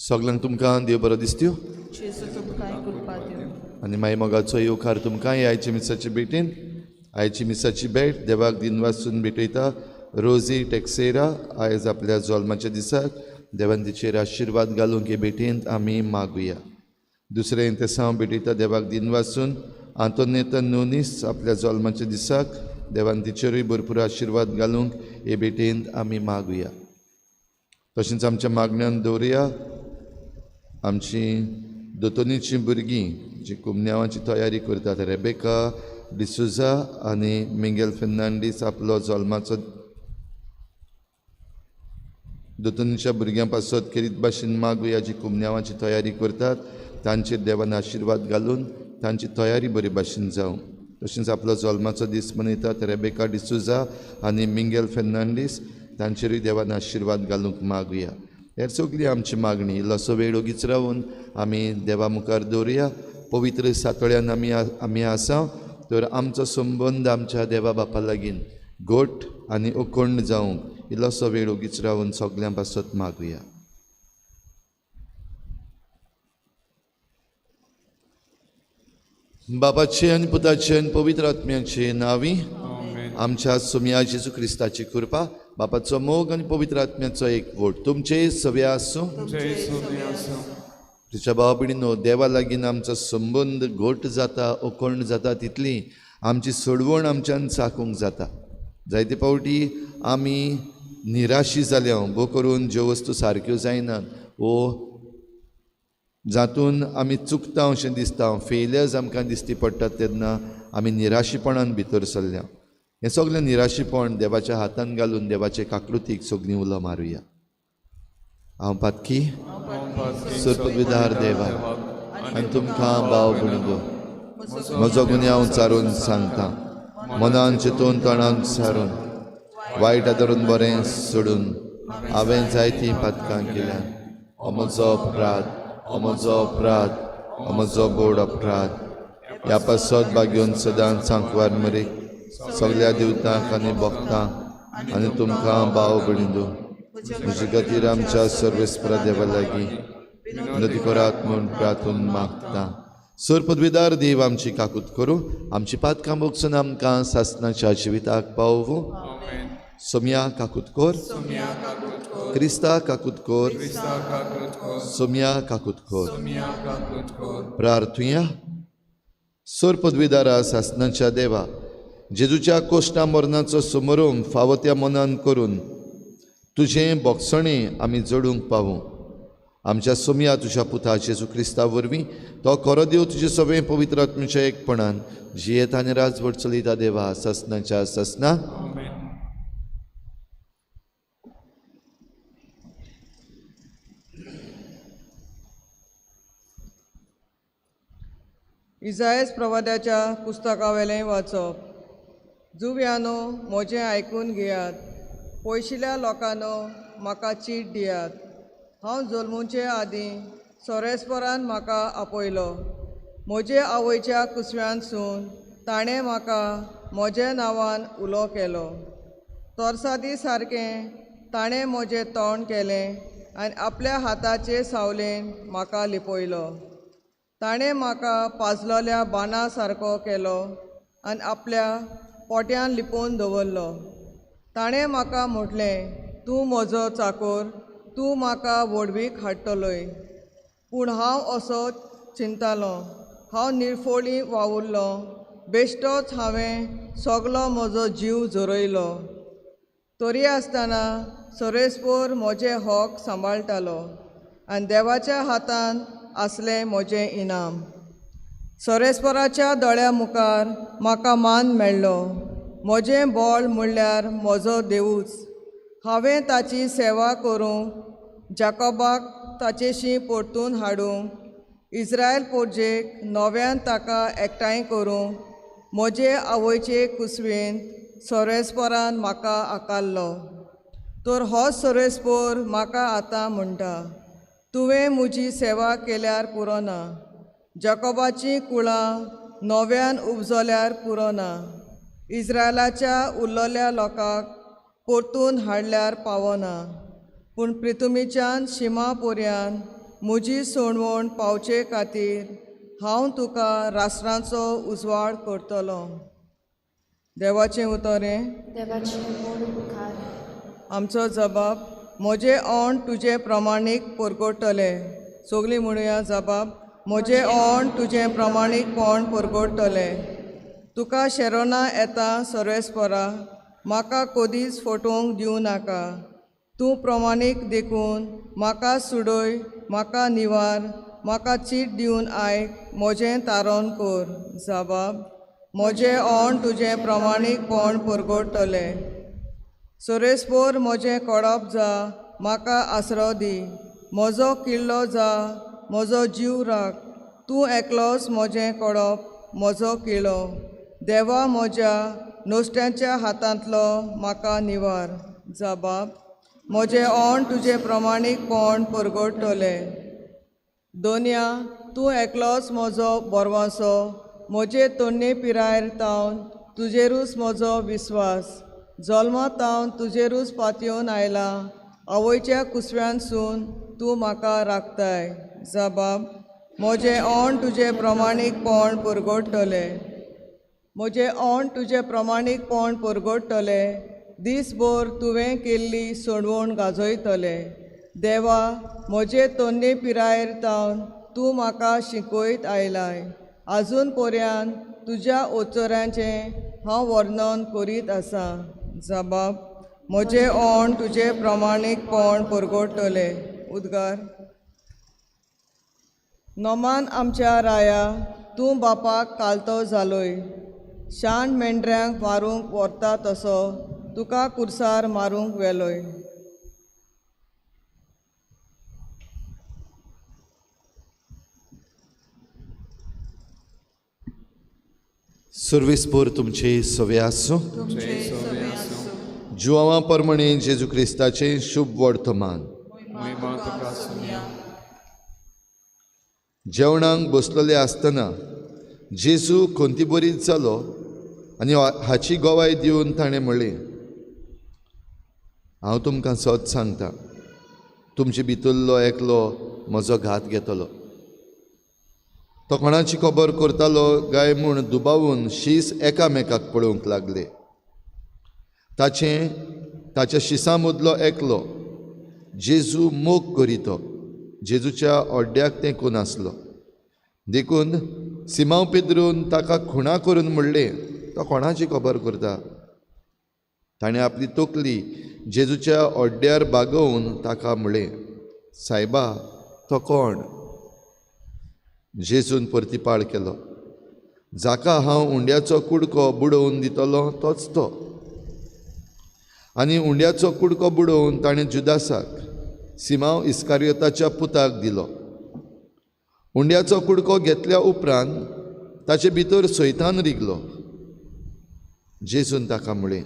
सगल्यांक तुमकां देव बरो दिसत्यो आनी मागीर मोगाचो येवकार तुमकां आयची मिसाची भेटीन. आयची मिसाची भेट देवाक दिनवासून भेटयता रोजी टेक्सेरा आयज आपल्या जल्माच्या दिसाक देवान तिचेर आशिर्वाद घालूंक हे भेटींत आमी मागुया. दुसरें तेसांव भेटयता देवाक दिनवासून आंतोनेता नोनीस आपल्या जल्माच्या दिसाक देवान तिचेरूय भरपूर आशिर्वाद घालूंक हे भेटींत आमी मागुया. तशेंच आमच्या मागण्यान दवरुया आमची दोतोनीची भुरगीं जी कुमन्यावाची तयारी करतात रेबेका डिसुजा आनी मिंगेल फेर्नांडीस आपलो जल्माचो दोतोनीच्या भुरग्यां पासत खेरीत भाशेन मागुया जी कुमन्यावाची तयारी करतात तांचेर देवान आशिर्वाद घालून तांची तयारी बरी भाशेन जावं. तशेंच आपलो जल्माचो दीस मनयतात रेबेका डिसुजा आनी मिंगेल फेर्नांडीस तांचेरूय देवान आशिर्वाद घालूंक मागुया. हेर सगळी आमची मागणी इल्लोसो वेळ ओगीच रावन आमी देवा मुखार दवरुया. पवित्र सातोळ्यान आमी आसा तर आमचो संबंद आमच्या देवा बापा लागीं घट आनी अखंड जावंक इल्लोसो वेळ ओगीच रावन सगल्यां पासत मागुया. बापाचे आनी पुताचे आनी पवित्र आत्म्याचे नांवी आमच्या सोम्या जेजू क्रिस्ताची कृपा, बापाचो मोग आनी पवित्र आत्म्याचो एकवट तुमचे सगळे आसूं. तुज्या भाव भयणीनो, देवा लागीं आमचो संबंद घट जाता, अखंड जाता तितली आमची सोडवण आमच्यान चाकूंक जाता. जायते फावटी आमी निराशी जाल्या भो करून ज्यो वस्तू सारक्यो जायनात वो जातून आमी चुकता अशें दिसता, फेलियर्स आमकां दिसती पडटात तेन्ना आमी निराशीपणान भितर सरल्या. हें सगळें निराशीपण देवाच्या हातान घालून देवाचे काकृतीक सगळीं उलो मारुया. हांव पातकी सर्पविदार देवा आनी तुमकां भाव भयणीगो म्हजो गुन्यांव चारून सांगता, मनान चिंतून तणान सारून वायट धरून बरें सोडून हांवें जायतीं पातकां केल्या. हो म्हजो अपराध, हो म्हजो अपराध, हो म्हजो बोड अपराध. ह्या पासत बागेवन सदांच सांकवार मरेक सगळ्या देवतांक आनी भक्तांक आनी तुमकां भाव भयणीगो म्हजे खातीर आमच्या सर्वेस्परा देवा लागीं विनंती करात म्हूण प्रार्थून मागता. सर पदवीदार देव आमची काकूत करूं, आमची पातकां भोगसून आमकां सासणाच्या जिविताक पावोवं. सोम्या काकूत कोर, क्रिस्ता काकूत कोर, सोम्या काकूत कोर. प्रार्थुया. सर पदवीदारा सासणाच्या देवा, जेजूच्या कोश्टा मरणाचो समोरम फावो त्या मनान करून तुजें बोगसणें आमी जोडूंक पावूं. आमच्या सोम्या तुज्या पुता जेजू क्रिस्ता वरवीं तो खरो देव तुजे सगळें पवित्र आत्म्याच्या एकपणान जियेता आनी राजवट चलयता देवा ससनाच्या ससना. इजायस प्रवाद्याच्या पुस्तकावेलें वाचप. जुव्यानो म्हजें आयकून घेयात, पयशिल्या लोकांनो म्हाका चीट दियात. हांव जल्मुचे आदीं सोरेस्परान म्हाका आपयलो, म्हजे आवयच्या कुसव्यानसून ताणें म्हाका म्हज्या नांवान उलो केलो. तरसादी सारकें ताणें म्हजें तोंड केलें आनी आपल्या हाताचे सावलेन म्हाका लिपयलो. ताणें म्हाका पाजलोल्या बाना सारको केलो आनी आपल्या पोट्यान लिपोवन दवरलो. ताणें म्हाका म्हटलें, तूं म्हजो चाकोर, तूं म्हाका व्हडवीक हाडटलोय. पूण हांव असो चिंतालो, हांव निर्फोळी वावुरलो, बेश्टोच हांवें सगलो म्हजो जीव झरयलो. तरी आसतना सरेस्पोर म्हजें हक सांबाळटालो आनी देवाच्या हातान आसलें म्हजें इनाम. सरेस्पराच्या दोळ्या मुखार म्हाका मान मेळ्ळो. म्हजें बळ म्हणल्यार म्हजो देवूच. हांवें ताची सेवा करूंक, जाकोबाक ताचेशी परतून हाडूंक, इस्रायल पोरजेक नव्यान ताका एकठांय करूंक म्हजे आवयचे कुसवेन सोरेस्परान म्हाका आकारलो. तर हो सोरेस्पोर म्हाका आतां म्हणटा, तुवें म्हजी सेवा केल्यार पुरो ना, जाकोबाचीं कुळां नव्यान उपजल्यार पुरो ना, इस्रायलाच्या उरलेल्या लोकांक परतून हाडल्यार पावना, पूण प्रिथुमीच्यान शिमा पर्यान म्हजी सोणवण पावचे खातीर हांव तुका राष्ट्रांचो उजवाड करतलो. देवाचें उतर हें. आमचो जबाब. म्हजें ओंठ तुजें प्रमाणीक परगटतले. सगळीं म्हणुया जबाब. म्हजें ओंठ तुजें प्रमाणीकपण परगटतले. तुका शेरोना येता सर्वेस्परा, म्हाका कदीच फटोवंक दिवं नाका. तूं प्रमाणीक देखून म्हाका सुडय, म्हाका निवार, म्हाका चीट दिवन आयक, म्हजें तारण कर. जबाब. म्हजें ओंठ तुजें प्रमाणीकपण परगटतले. सर्वेस्पर म्हजें कडप जा, म्हाका आसरो दी. म्हजो किल्लो जा, म्हजो जीव राख. तूं एकलोच म्हजें कडप, म्हजो किल्लो. देवा म्हज्या नश्ट्यांच्या हातांतलो म्हाका निवार. जबाब. म्हजें ओंठ तुजें प्रमाणीकपण परगटतले. दोनया, तूं एकलोच म्हजो बरवासो. म्हजे तरणे पिरायेर तावन तुजेरूच म्हजो विस्वास. जल्मा तावन तुजेरूच पातयेवन आयला. आवयच्या कुसव्यानसून तूं म्हाका राखताय. जबाब. म्हजें ओंठ तुजें प्रमाणीकपण परगटतले. म्हजें ओंठ तुजें प्रमाणीकपण परगटतले. दीसभर तुवें केल्ली सोडवण गाजयतले. देवा म्हजे तरणे पिरायेर तावन तूं म्हाका शिकयत आयलाय. आजून पर्यंत तुज्या ओचऱ्यांचें हांव वर्णन करीत आसा. जबाब. म्हजें ओंठ तुजें प्रमाणीकपण परगटतले. उद्गार. नोमान आमच्या राया, तूं बापाक कालतो जालोय. शान मेंढऱ्यांक मारूंक व्हरता तसो तुका कुर्सार मारूंक व्हेलोय. सर्वेस्पर तुमचे सवे आसूं. जुआंवा परमणे जेजू क्रिस्ताचें शुभ वर्तमान. जेवणाक बसलेले आसतना जेजू खंतीबरीत जालो आनी हाची गवाय दिवन ताणें म्हणलें, हांव तुमकां सत सांगता, तुमचे भितरलो एकलो म्हजो घात घेतलो. तो कोणाची खबर करतालो काय म्हूण दुबावून शीस एकामेकाक पळोवंक लागले. ताच्या शिसां मदलो एकलो जेजू मोग करीतो, जेजूच्या ओड्ड्याक तेंकून आसलो. देखून सिमांव पेद्रून ताका खुणा करून म्हणलें, तो कोणाची खबर करता? ताणें आपली तकली जेजूच्या ओड्ड्यार बागोवन ताका म्हणलें, सायबा, तो कोण? जेजून परतीपाळ केलो, जाका हांव उंड्याचो कुडको बुडोवन दितलो तोच तो. आनी उंड्याचो कुडको बुडोवन ताणें जुदासाक, सिमांव इस्कारियोताच्या पुताक दिलो. उंड्याचो कुडको घेतल्या उपरांत ताचे भितर सैतान रिगलो. जेजून ताका म्हणलें,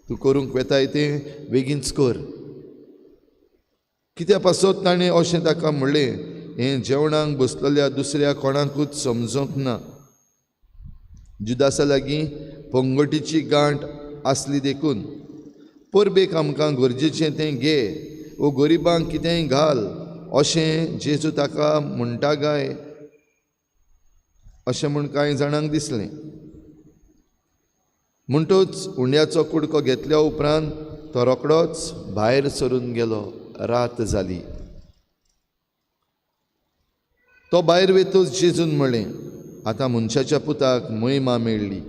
तूं करूंक वेताय तें बेगीनच कर. कित्या पासत ताणें अशें ताका म्हणलें हें जेवणाक बसलेल्या दुसऱ्या कोणाकूच समजूंक ना. जुदासा लागीं पंगटीची गांठ आसली देखून परबेक आमकां गरजेचें तें घे वो गरिबांक कितेंय घाल अशें जेजू ताका म्हणटा काय अशें म्हूण कांय जाणांक दिसलें. म्हणटूच उंड्याचो कुडको घेतल्या उपरांत तो रोखडोच भायर सरून गेलो. रात जाली. तो भायर वेतूच जेजून म्हणलें, आतां मनशाच्या पुताक महिमा मेळ्ळी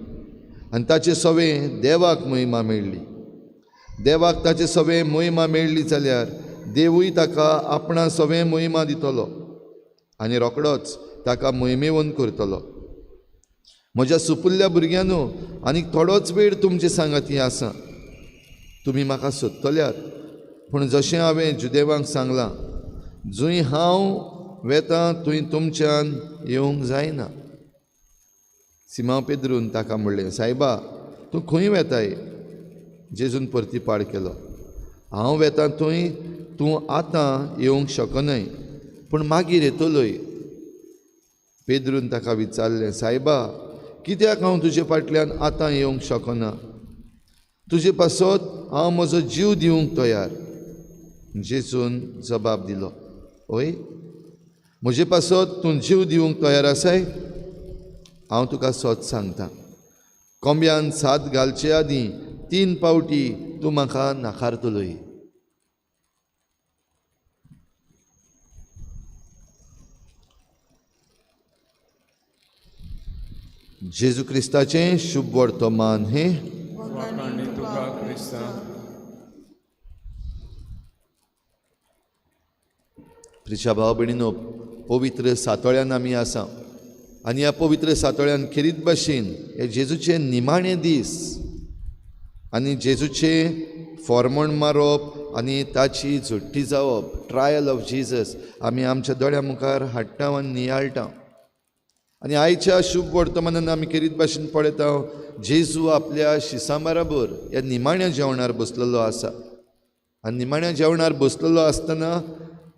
आनी ताचे सवें देवाक महिमा मेळ्ळी. देवाक ताचे सवें महिमा मेळ्ळी जाल्यार देवूय ताका आपणा सवें महिमा दितलो आनी रोखडोच ताका महिमेवन करतलो. म्हज्या सुपुल्ल्या भुरग्यांनो, आनीक थोडोच वेळ तुमचे सांगाती आसा. तुमी म्हाका सोदतल्यात, पूण जशें हांवें जुदेवांक सांगलां, जंय हांव वेता थंय तुमच्यान येवंक जायना. सिमांव पेद्रून ताका म्हणलें, सायबा, तूं खंय वेताय? जेजून परतीपाळ केलो, हांव वेता थंय तूं आतां येवंक शकनाय, पूण मागीर येतलोय. पेद्रून ताका विचारलें, सायबा, कित्याक हांव तुजे फाटल्यान आतां येवंक शकना? तुजे पासत हांव म्हजो जीव दिवंक तयार. जेजून जबाब दिलो, हय, म्हजे पासत तूं जीव दिवंक तयार आसाय? हांव तुका सत सांगता, कोंब्यान साद घालचे आदीं 3 पावटी तूं म्हाका नाकारतलोय. जेजू क्रिस्ताचें शुभ वर्तमान हें. प्रिशा भाव भयणीनो, पवित्र सातोळ्यान आमी आसा आनी ह्या पवित्र सातोळ्यान खेरीत भाशेन हे जेजूचे निमाणे दीस आनी जेजूचे फॉर्मण मारप आनी ताची झोट्टी जावप, ट्रायल ऑफ जीजस, आमी आमच्या दोळ्या मुखार हाडटा आनी नियाळटा. आनी आयच्या शुभ वर्तमानान आमी खेरीत भाशेन पळयता, जेजू आपल्या शिसां बराबर ह्या निमाण्या जेवणार बसलेलो आसा. आनी निमाण्या जेवणार बसलेलो आसतना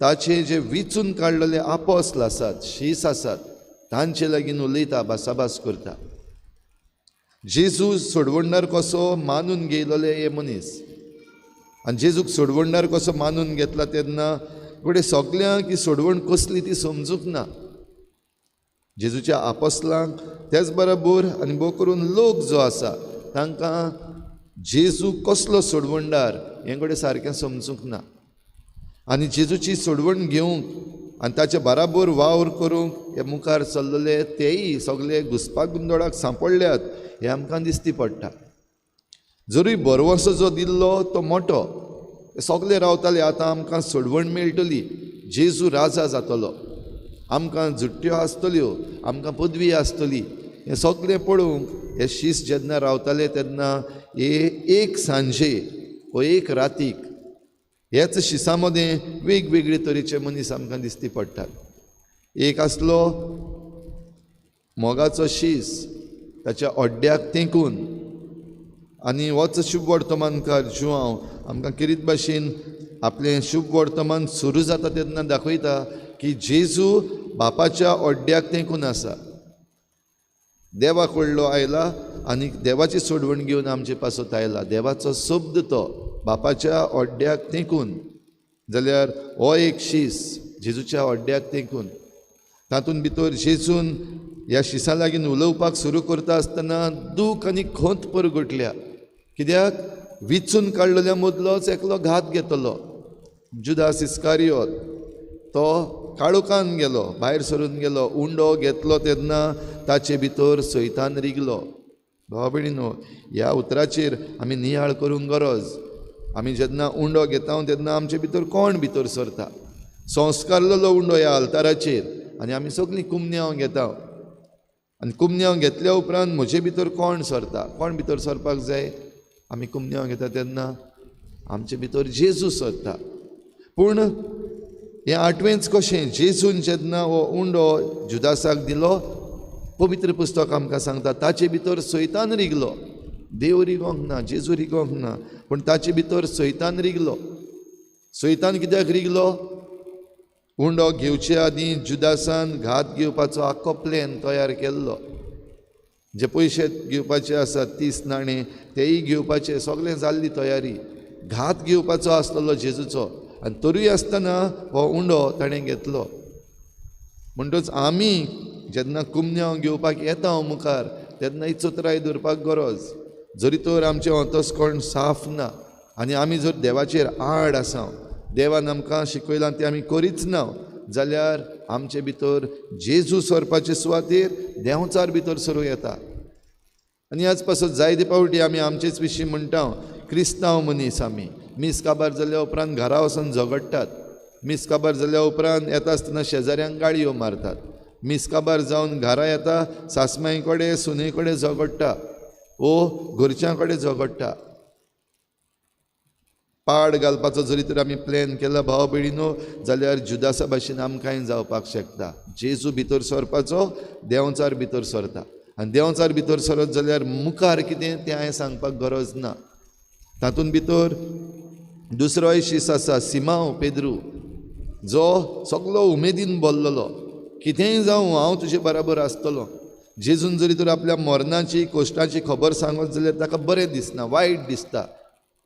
ताचे जे विचून काडलेले आपोस्ल आसात, शीस आसात, तांचे लागीं उलयता, भासाभास करता. जेजू सोडवणदार कसो मानून घेयलेले हे मनीस, आनी जेजूक सोडवणदार कसो मानून घेतला तेन्ना घडये सगल्यांक ही सोडवण कसली ती समजूंक ना. जेजूच्या आपोस्लांक तेच बरोबर आनी भोव करून लोक जो आसा तांकां जेजू कसलो सोडवणदार हें घडये सारकें समजूंक ना. आनी जेजूची सोडवण घेवंक आनी ताचे बराबर वावर करूंक हे मुखार चल्लेले तेय सगळे घुसपाक गोंदळाक सांपडल्यात हें आमकां दिसती पडटा. जरूय भरवंसो जो दिल्लो तो मोटो, सगळे रावताले आतां आमकां सोडवण मेळटली, जेजू राजा जातलो, आमकां झुट्ट्यो आसतल्यो, आमकां पदवी आसतली, हें सगळें पळोवंक हे शीस जेन्ना रावताले तेन्ना हे एक सांजे वो एक रातीक ह्याच शिसां मदें वेगवेगळे तरेचे मनीस आमकां दिसती पडटात. एक आसलो मोगाचो शीस, ताच्या अड्ड्याक तेंकून, आनी होच शुभ वर्तमानकार जुआंव आमकां खेरीत भाशेन आपलें शुभ वर्तमान सुरू जाता तेन्ना दाखयता की जेजू बापाच्या अड्ड्याक तेंकून आसा, देवा कडलो आयला आनी देवाची सोडवण घेवन आमचे पासत आयला. देवाचो शब्द तो बापाच्या अड्ड्याक तेंकून, जाल्यार हो एक शीस जेजूच्या अड्ड्याक तेंकून, तातूंत भितर जेजून ह्या शिसां लागीं उलोवपाक सुरू करता आसतना दूख आनी खंत परगटल्या. कित्याक विचून काडलेल्या मदलोच एकलो घात घेतलो, जुदास इस्कारियोत, तो काळोखान गेलो, भायर सरून गेलो, उंडो घेतलो तेन्ना ताचे भितर सैतान रिगलो. भाव भयणीनो, ह्या उतराचेर आमी नियाळ करूंक गरज. आमी जेन्ना उंडो घेता तेन्ना आमचे भितर कोण भितर सरता? संस्कारलेलो उंडो ह्या आल्ताराचेर आनी आमी सगळीं कुमन्यांव घेता, आनी कुमन्यांव घेतल्या उपरांत म्हजे भितर कोण सरता? कोण भितर सरपाक जाय? आमी कुमन्यांव घेता तेन्ना आमचे भितर जेजू सरता. पूण हें आठवेंच कशें, जेजून जेन्ना हो उंडो जुदासाक दिलो, पवित्र पुस्तक आमकां सांगता ताचे भितर सैतान रिगलो. देव रिगोंक ना, जेजू रिगोंक ना, पूण ताचे भितर सैतान रिगलो. सैतान कित्याक रिगलो? उंडो घेवचे आदीं जुदासान घात घेवपाचो आख्खो प्लॅन तयार केल्लो. जे पयशे घेवपाचे आसात 30 नाणे तेय घेवपाचे, सगळें जाल्ली तयारी, घात घेवपाचो आसलेलो जेजूचो, आनी तरूय आसतना हो उंडो ताणें घेतलो. म्हणटच आमी जेन्ना कुमन्यांव घेवपाक येता मुखार तेन्ना ही चतुराय दवरपाक गरज. जरी तर आमचें अंतस्कर्ण साफ ना आनी आमी जर देवाचेर आड आसा, देवान आमकां शिकयलां तें आमी करीच ना, जाल्यार आमचे भितर जेजू सरपाचे सुवातेर देंवचार भितर सरूं येता. आनी ह्याच पासत जायते फावटी आमी आमचेच विशीं म्हणटा, क्रिस्तांव मनीस आमी मीस काबार जाल्या उपरांत घरा वचून झगडटात, मीस काबार जाल्या उपरांत येता आसतना शेजाऱ्यांक गाळयो मारतात, मीस काबार जावन घरा येता सासमाय कडेन सुने कडेन झगडटा ओ घरच्यां कडेन झगडटा. पाड घालपाचो जरी तर आमी प्लॅन केला भाव भयणीनो, जाल्यार जुदासा भाशेन आमकांय जावपाक शकता. जेजू भितर सरपाचो देंवचार भितर सरता, आनी देंवचार भितर सरत जाल्यार मुखार कितें तें हांवें सांगपाक गरज ना. तातूंत भितर दुसरोय शीस आसा, सिमांव पेद्रू, जो सगलो उमेदीन बोल्लोलो, कितेंय जावं हांव तुजे बराबर आसतलो. जेजून जरी तर आपल्या मरणाची कश्टाची खबर सांगत जाल्यार ताका बरें दिसना, वायट दिसता,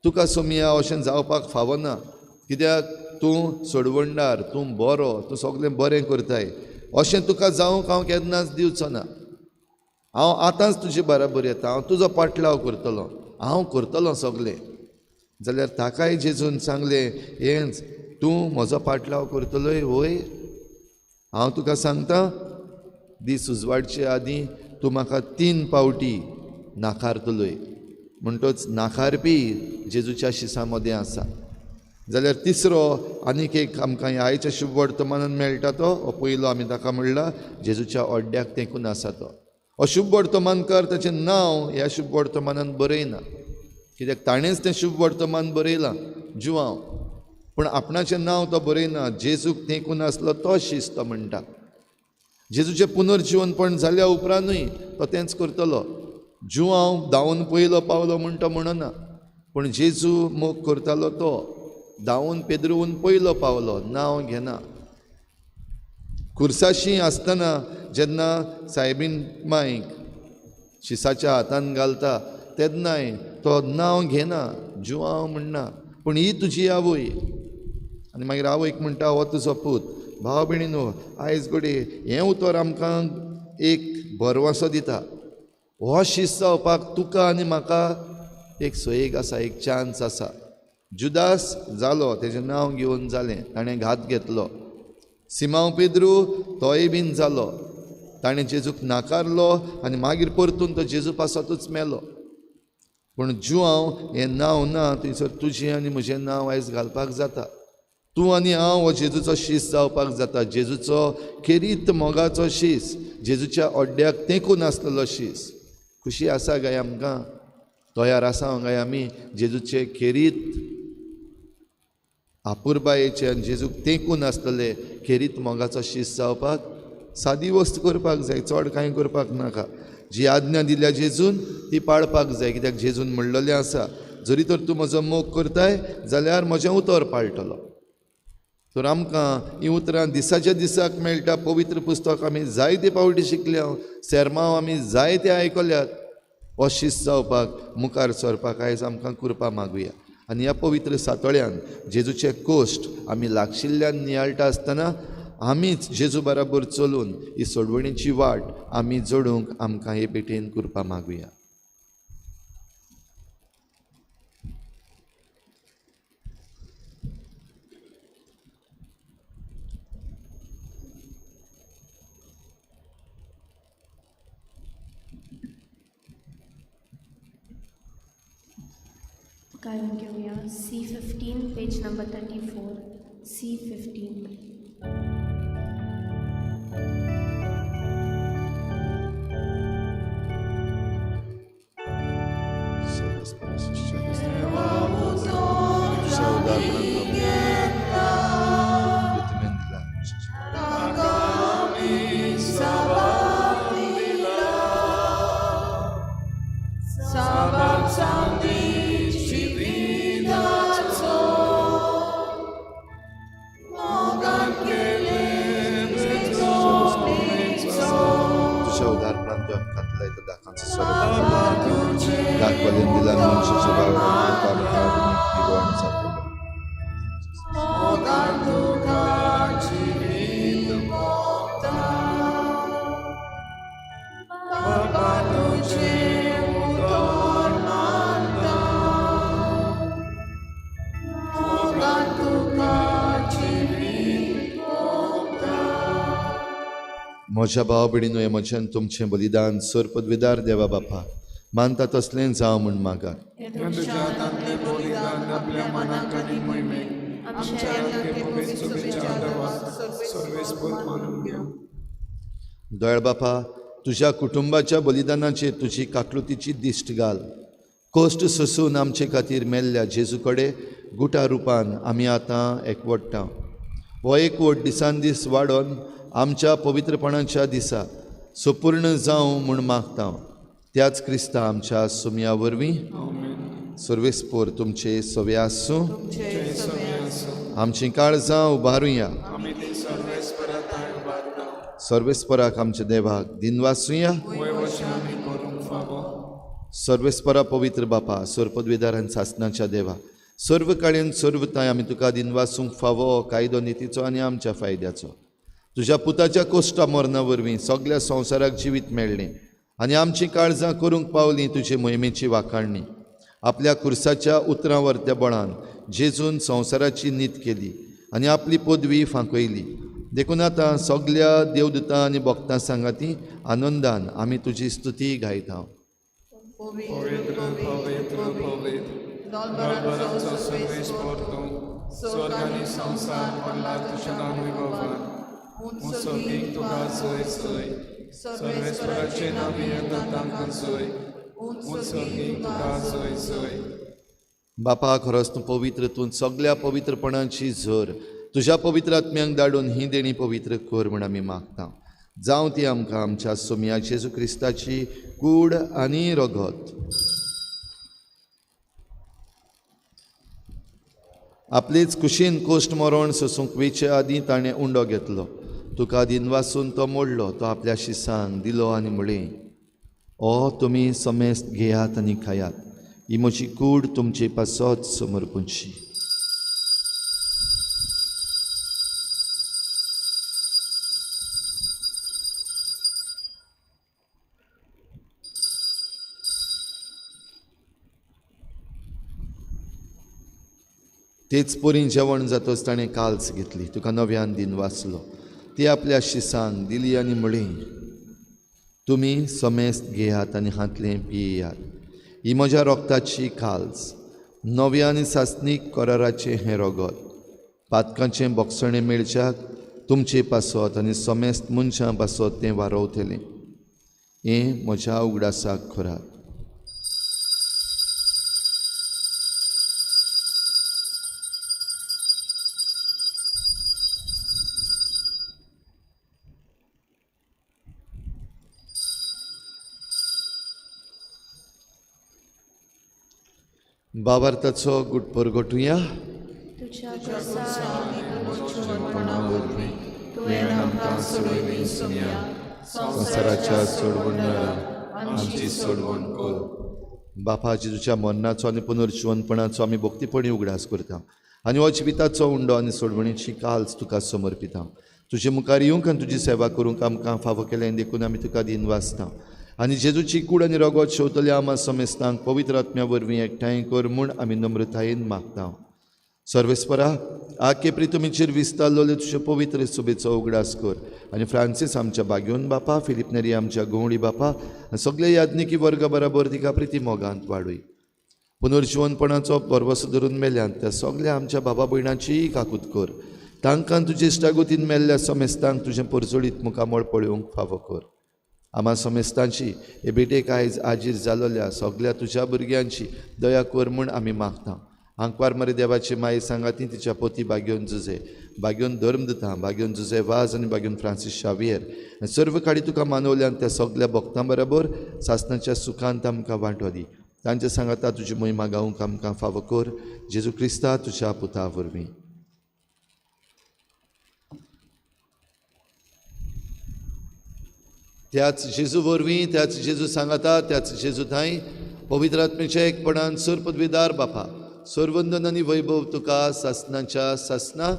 तुका सोमिया अशें जावपाक फावना, कित्याक तूं सोडवणदार, तूं बरो, तूं सगळें बरें करताय, अशें तुका जावंक हांव केन्नाच दिवचो ना. हांव आतांच तुजे बराबर येता, हांव तुजो पाटलाव करतलो, हांव करतलो सगळें. जाल्यार ताकाय जेजून सांगलें हेंच, तूं म्हजो पाटलाव करतलोय वय? हांव तुका सांगता, दीस उजवाडचे आदीं तूं म्हाका 3 पावटी नाकारतलोय. म्हणटच नाकारपी जेजूच्या शिसां मदें आसा. जाल्यार तिसरो आनीक एक आमकां ह्या आयच्या शुभ वर्तमानान मेळटा तो हो पयलो आमी ताका म्हणला जेजूच्या अड्ड्याक तेंकून आसा तो. हो शुभ वर्तमानकार ताचें नांव ह्या शुभ वर्तमानान बरयना, कित्याक ताणेंच तें शुभ वर्तमान बरयलां जुआंव, पूण आपणाचें नांव तो बरयना. जेजूक तेंकून आसलो तो शीस तो म्हणटा. जेजूचें पुनर्जिवनपण जाल्या उपरांतूय तो तेंच करतलो. जुआंव धांवून पयलो पावलो म्हूण तो म्हणना, पूण जेजू मोग करतालो तो धांवून पेद्रून पयलो पावलो, नांव घेना. खुर्साशी आसतना जेन्ना सायबीन मायक शिसाच्या हातान घालता तेन्नाय तो नांव घेना, जुआंव म्हणना, पूण ही तुजी आवय. आनी मागीर आवयक म्हणटा हो तुजो पूत. भाव भयणीनो, आयज घडये हें उतर आमकां एक भरवंसो दिता. हो शीस जावपाक तुका आनी म्हाका एक सोयेक आसा, एक चान्स आसा. जुदास जालो, तेजें नांव घेवन जालें, ताणें घात घेतलो. सिमांव पेद्रू तोय बीन जालो, ताणें जेजूक नाकारलो आनी मागीर परतून तो जेजू पासतूच मेलो. पूण जुआंव हें नांव ना, थंयसर तुजें आनी म्हजें नांव आयज घालपाक जाता. तूं आनी हांव हो जेजूचो शीस जावपाक जाता, जेजूचो खेरीत मोगाचो शीस, जेजूच्या अड्ड्याक तेंकून आसलेलो शीस. खुशी आसा काय आमकां? तयार आसा काय आमी जेजूचे खेरीत आपुरबायेचे आनी जेजूक तेंकून आसलेले खेरीत मोगाचो शीस जावपाक? सादी वस्त करपाक जाय, चड कांय करपाक नाका. जी आज्ञा दिल्या जेजून ती पाळपाक जाय, कित्याक जेजून म्हणलेलें आसा, जरी तर तूं म्हजो मोग करताय जाल्यार म्हजें उतर पाळटलो. तर आमकां हीं उतरां दिसाच्या दिसाक मेळटा. पवित्र पुस्तक आमी जायते पावटी शिकल्या, सेर्मांव आमी जायते आयकल्यात. हो शीस जावपाक मुखार सरपाक आयज आमकां कृपा मागुया. आनी ह्या पवित्र सातोळ्यान जेजूचे कोश्ट आमी लागशिल्ल्यान नियाळटा आसतना आमीच जेजू बराबर चलून ही सोडवणीची वाट आमी जोडूंक आमकां हे भेटेन कृपा मागुया. गायन घेवया C15 page number 34 C15. म्हज्या भाव भयणीनो, हें म्हज्यान तुमचें बलिदान सर पदवीदार देवा बापा मानता तसलें जावं म्हूण मागात. दयाळ बापा, तुज्या कुटुंबाच्या बलिदानाचेर तुजी काकलुतीची दिश्ट घाल. कश्ट सोसून आमचे खातीर मेल्ल्या जेजू कडेन गुटा रुपान आमी आतां एकवटता. हो एकवट दिसान दीस वाडोवन आमच्या पवित्रपणाच्या दिसा सुपूर्ण जावं म्हूण मागता. त्याच क्रिस्ता आमच्या सुमया वरवीं सर्वेस्पोर तुमचे सवे आसूं. आमचीं काळजां उबारुया. सर्वेस्पराक आमच्या देवाक दिनवासुया. सर्वेस्परा पवित्र बापा, सरपदवेदार आनी सासनाच्या देवा, सर्व काळेन सर्व तांय आमी तुका दिनवासूंक फावो कायदो नितीचो आनी आमच्या फायद्याचो। तुज्या पुताच्या कोश्टा मरणा वरवीं सगल्या संवसाराक जिवीत मेळ्ळें आनी आमचीं काळजां करूंक पावलीं तुजे मोहिमेची वाखाणणी। आपल्या खुर्साच्या उतरां वरत्या बळान जेजून संवसाराची नीत केली आनी आपली पदवी फांकयली। देखून आतां सगल्या देवदूतां आनी भक्तां सांगाती आनंदान आमी तुजी स्तुती गायता। पवित्र पवित्र पवित्र दरबाराचो सर्वेस्पर तूं, स्वर्ग आनी संवसार भरला तुज्या नांव वैभवान। उत्सर्गीक तुका जय जय, सर्वेस्पराचें नांव येता तांकां जय, उत्सर्गीक तुका जय जय। बापा खरोच तूं पवित्र, तूं सगल्या पवित्रपणाची झर, तुज्या पवित्र आत्म्यांक धाडून ही देणी पवित्र कर म्हूण आमी मागता। जावं ती आमकां आमच्या सोमया जेजू क्रिस्ताची कूड आनी रगत। आपलेच कुशीन कोश्ट मरण सोसूंक वेचे आदीं ताणें उंडो घेतलो, तुका दिनवासून तो मोडलो, तो आपल्या शिसांक दिलो आनी म्हळें, ओ तुमी समेस्त घेयात आनी खायात, ही म्हजी कूड तुमचे पासत समर्पूची। तेच परीन जेवण जातच ताणें काल्स घेतली, तुका नव्यान दिन वाचलो, ती आपल्या शिसांक दिली आनी म्हळें, तुमी समेस्त घेयात आनी हांतलें पियेयात, ही म्हज्या रोगताची काल्स, नव्या आनी सासणीक कराराचें हें रगत, पातकांचें बोगसणें मेळच्याक तुमचे पासत आनी समेस्त मनशां पासत तें वारोवतलें, हें म्हज्या उगडासाक करात। बाबार्थाचो गुट परगटुया। तुज्या तुवें आमकां सोडयली सोमया, संवसाराच्या सोडवणारा आमची सोडवण कर। बापा जेजूच्या मरणाचो आनी पुनर्जिवनपणाचो आमी भक्तीपणी उगडास करता आनी हो जिविताचो उंडो आनी सोडवणीची काल्स तुका समर्पिता। तुजे मुखार येवंक आनी तुजी सेवा करूंक आमकां फावो केलें देखून आमी तुका दिनवासता आनी जेजूची कूड आनी रगत शेवतल्या आमा समेस्तांक पवित्र आत्म्या वरवीं एकठांय कर म्हूण आमी नम्रतायेन मागता। सर्वेस्परा आके प्रितुमीचेर विस्तारलेले तुजे पवित्र सुबेचो उगडास कर आनी फ्रांसीस आमच्या बाग्योन बापा, फिलीप नेरी आमच्या गवळी बापा आनी सगळे याज्ञिकी वर्गा बराबर तिका प्रिती मोगांत वाडय। पुनर्जिवनपणाचो भरवसो धरून मेल्यान त्या सगळ्या आमच्या बाबा भयणाचीय काकूत कर, तांकां तुजे इश्टागतीन मेल्ल्या समेस्तांक तुजें परजळीत मुखामळ पळोवंक फावो कर। आमा समेस्तांची हे भेटेक आयज आजीर जालोल्या सगळ्या तुज्या भुरग्यांची दया कर म्हूण आमी मागता। आंकवार मरे देवाची माई सांगाती तिच्या पोती बाग्योन जुजे, बाग्योन धर्म दिता, बाग्योन जुजे वाज आनी बाग्योन फ्रांसीस शावियर सर्व काडी तुका मानवल्यान त्या सगळ्या भक्तां बराबर सासणाच्या सुखांत आमकां वांटो दी। तांचे सांगाता तुजी मोहिमा गावंक आमकां फावो कर, जेजू क्रिस्ता तुज्या पुता वरवीं। त्याच जेजू वरवीं, त्याच जेजू सांगाता, त्याच जेजू थांय पवित्र आत्म्याच्या एकपणान सर पदवीदार बापा सर्वंदन आनी वैभव तुका सासणाच्या सासना।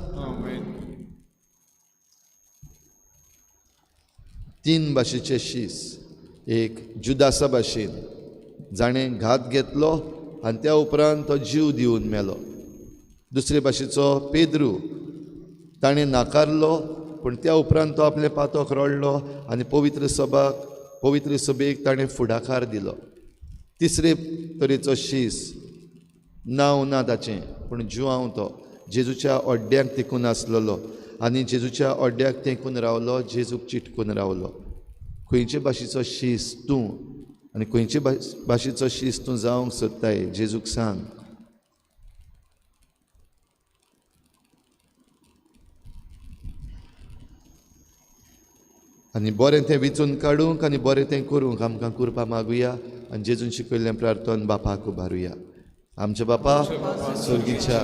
तीन भाशेचे शीस, एक जुदासा भाशेन जाणें घात घेतलो आनी त्या उपरांत तो जीव दिवन मेलो, दुसरे भाशेचो पेद्रू ताणें नाकारलो पूण त्या उपरांत तो आपले पातक रडलो आनी पवित्र सभाक पवित्र सभेक ताणें फुडाकार दिलो। तिसरे तरेचो शीस, नांव ना ताचें पूण जुआंव तो जेजूच्या अड्ड्याक तेकून आसलेलो आनी जेजूच्या अड्ड्याक तेंकून रावलो, जेजूक चिटकून रावलो। खंयचे भाशेचो शीस तूं आनी खंयचे भाशेचो शीस तूं जावंक सोदताय जेजूक सांग। आनी बरें तें विचून काडूंक आनी बरें तें करूंक आमकां कुरपा मागुया आनी जेजून शिकयल्लें प्रार्थन बापाक उबारुया। आमच्या बापा स्वर्गीच्या,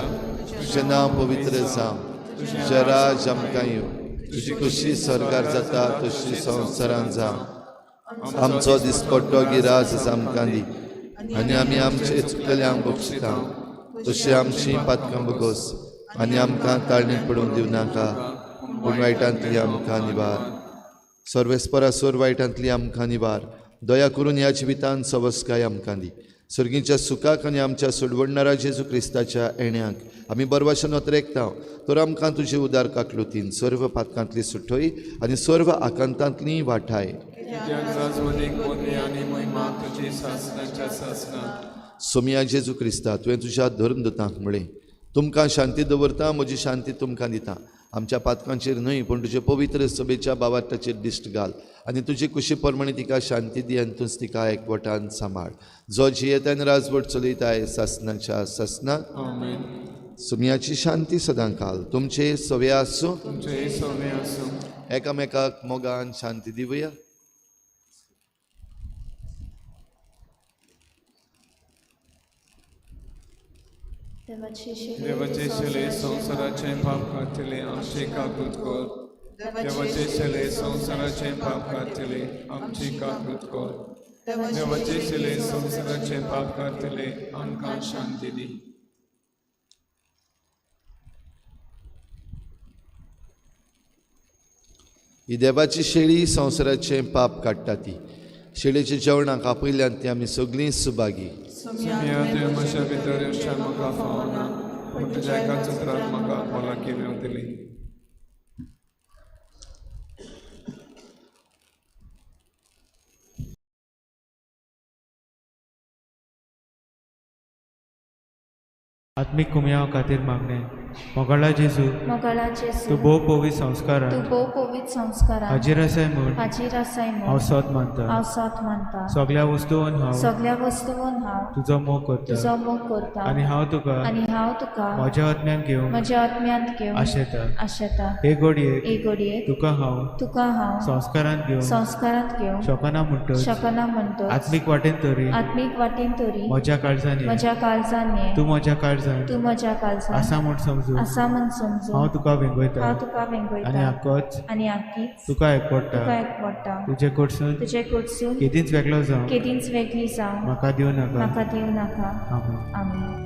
तुजें नांव पवित्र जावं, तुजें राज आमकां येवं, तुजी खुशी स्वर्गार जाता तशी संवसारांत जावं। आमचो दिसपट्टो गिराज आमकां दी आनी आमी आमचे चुकल्यांक बक्षिता तशी आमची पातकां भोगोस आनी आमकां ताळणीक पडूंक दिवं नाका, पूण वायटांतली आमकां निवार. सर्वेस्परा सोर वायटांतली आमकां निवार. दया करून ह्या जिवितान सवस्काय आमकां दी. सर्गीच्या सुखाक आनी आमच्या सोडवणणारा जेजू क्रिस्ताच्या येण्याक आमी बरवाशेन अत्रेकता. तर आमकां तुजे उदार काकलुतीन सर्व पातकांतली सुटय आनी सर्व आकांतांतली वाठाय. सोमिया जेजू क्रिस्ता, तुवें तुज्या धर्मदूतांक म्हळें, तुमकां शांती दवरता, म्हजी शांती तुमकां दिता. आमच्या पातकांचेर न्हय पूण तुजे पवित्र सभेच्या बावार्थाचेर दिश्ट घाल आनी तुजी कुशी प्रमाणे तिका शांती दी आनी तूंच तिका एकवटान सांबाळ. जो जियेता आनी राजवट चलयताय सासनाच्या सासनाक. सुमयाची शांती सदां काल तुमचे सवे आसूं. एकामेकाक मोगान शांती दिवया. देवाचे शेले संवसाराचे पाप काडटले आमचे काकूत कर. देवाचे शेले संवसाराचे पाप काडटले आमचे काकूत कर. देवाचे शेले संवसाराचे पाप काडटले आमकां शांती दी. ही देवाची शेळी संवसाराचें पाप काडटा. ती शेळीच्या जेवणाक आपयल्यान ती आमी सगळीं सुभागी. सुमिया तुवें म्हज्या भितर येवच्या म्हाका फावना, पूण तुज्या एकाच उतरान म्हाका भलायकी मेवतली. आत्मीक कुमयाव खातीर मागणें. मोगाळा जेजू, तूं भोव पवित्र संस्कारान हाजीर आसाय म्हूण हांव सत मानता. सगळ्या वस्तून हांव तुजो मोग करता आनी हांव तुका म्हज्या आत्म्यान घेवंक आशेता. हे घडयेक तुका हांव संस्कारांत घेवंक शकना म्हणटच आत्मीक वाटेन तरी म्हज्या काळजान तूं म्हज्या काळजान आसा म्हूण समजून हांव तुका वेंगयता आनी आक्कोच तुका एकवटा. तुजे कडसून केदींच वेगळो जावं म्हाका दिवं नाका. आमेन.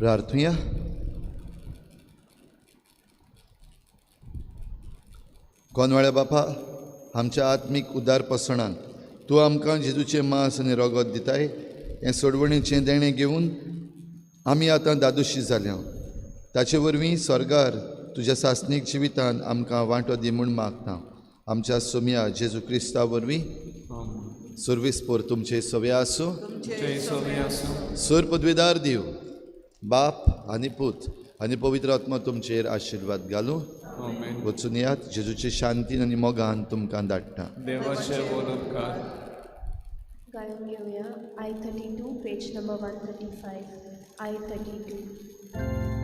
प्रार्थुया. कोनवाळ्या बापा, आमच्या आत्मीक उदारपसणान तूं आमकां जेजूचें मांस आनी रगत दिताय. हें सोडवणीचें देणें घेवन आमी आतां दादोशी जाल्या. ताचे वरवीं स्वर्गार तुज्या सासणीक जिवितान आमकां वांटो दी म्हूण मागता. आमच्या सोमया जेजू क्रिस्ता वरवीं. सर्वीस पोर तुमचे सवे आसूं. सर पदवेदार दिव बाप आनी पूत आनी पवित्र आत्मा तुमचेर आशिर्वाद घालूं. वचून यात. जेजूचे शांतीन आनी मोगान तुमकां धाडटा. गायन घेवया I 32 page number 135 I 32.